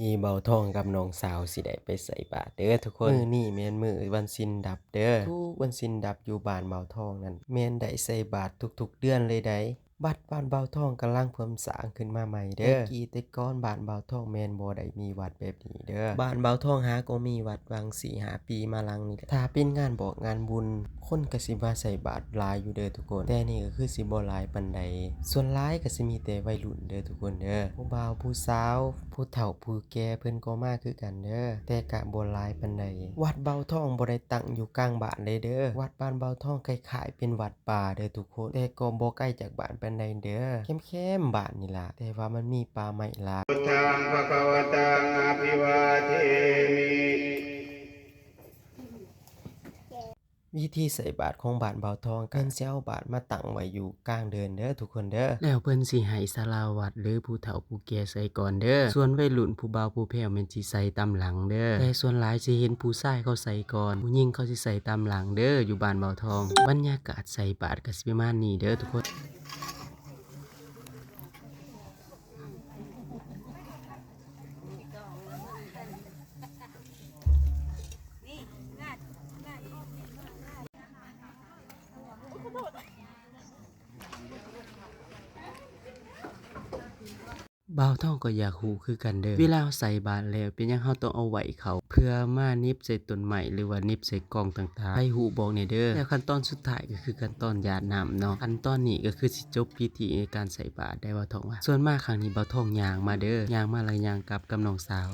ທີ່ບ່າວທອງກັບນ້ອງສາວຊິໄດ້ໄປໃສ່ບາດເດີທຸກຄົນ. ມື້ນີ້ແມ່ນມື້ວັນສິນດັບເດີ. ທຸກວັນສິນດັບຢູ່ບ້ານບ່າວທອງນັ້ນ ແມ່ນໄດ້ໃສ່ບາດທຸກໆເດືອນເລີຍໃດ໋. ວັດບ້ານບ່າວທອງກຳລັງເພີ່ມສ້າງຂຶ້ນມາໃໝ່ເດີ. ແຕ່ກີ້ແຕ່ກ່ອນບ້ານບ່າວທອງແມ່ນບໍ່ໄດ້ມີວັດແບບນີ້ເດີ. ບ້ານບ່າວທອງຫາກໍມີວັດຫວ່າງສີ່ຫ້າປີມາຫຼັງນີ້ແຫຼະ. ຖ້າເປັນງານບວກງານບຸນ ຄົນກໍຊິມາໃສ່ບາດຫຼາຍຢູ່ເດີທຸກຄົນ, ແຕ່ນີ້ກໍຄືຊິບໍ່ຫຼາຍປານໃດ. ສ່ວນຫຼາຍກໍຊິມີແຕ່ໄວລຸ້ນເດີທຸກຄົນເດີ. ຜູ້ບ່າວຜູ້ສາວ ຜູ້ເຖົ້າຜູ້ແກ່ເພິ່ນກໍມາຄືກັນເດີ, ແຕ່ກະບໍ່ຫຼາຍປານໃດ. ວັດບ່າວທອງບໍ່ໄດ້ຕັ້ງຢູ່ກາງບ້ານເລີຍເດີ. ວັດບ້ານບ່າວທອງຄ້າຍໆເປັນວັດປ່າເດີທຸກຄົນ, ແຕ່ກໍບໍ່ໄກຈາກບ້ານປານໃດເດີ, ແຄມໆບ້ານນີ້ລະ, ແຕ່ວ່າມັນມີປ່າໄມ້ຫຼາຍ. Buddhaṃ bhagavaṃ abhivādemi. ວິທີໃສ່ບາດຂອງບ້ານບ່າວທອງ ແມ່ນຊິເອົາບາດມາຕັ້ງໄວ້ຢູ່ກາງເດີ່ນເດີທຸກຄົນເດີ. ແລ້ວເພິ່ນຊິໃຫ້ສາລາວັດ ຫຼື ຜູ້ເຖົ້າຜູ້ແກ່ໃສ່ກ່ອນເດີ. ສ່ວນໄວລຸ້ນ ຜູ້ບ່າວຜູ້ແພ້ວ ແມ່ນຊິໃສ່ຕາມຫຼັງເດີ. ແຕ່ສ່ວນຫຼາຍຊິເຫັນຜູ້ຊາຍເຂົາໃສ່ກ່ອນ, ຜູ້ຍິງເຂົາຊິໃສ່ຕາມຫຼັງເດີ ຢູ່ບ້ານບ່າວທອງ. ບັນຍາກາດໃສ່ບາດກໍຊິປະມານນີ້ເດີທຸກຄົນ. ບ່າວທອງກໍຢາກຮູ້ຄືກັນເດີ ເວລາເຮົາໃສ່ບາດແລ້ວ ເປັນຫຍັງເຮົາຕ້ອງເອົາໄຫວ້ເຂົ້າ ເພື່ອມາໜິບໃສ່ຕົ້ນໄມ້ ຫຼືວ່າໜິບໃສ່ກອງຕ່າງໆ? ໃຜຮູ້ບອກແດ່ເດີ. ແລ້ວຂັ້ນຕອນສຸດທ້າຍກໍຄືຂັ້ນຕອນຢາດນ້ຳເນາະ. ຂັ້ນຕອນນີ້ກໍຄືຊິຈົບພິທີໃນການໃສ່ບາດໄດ້ ບ່າວທອງວ່າ. ສ່ວນມາຄັ້ງນີ້ບ່າວທອງຍ່າງມາເດີ, ຍ່າງມາແລ້ວຍ່າງກັບກັບນ້ອງສາວ.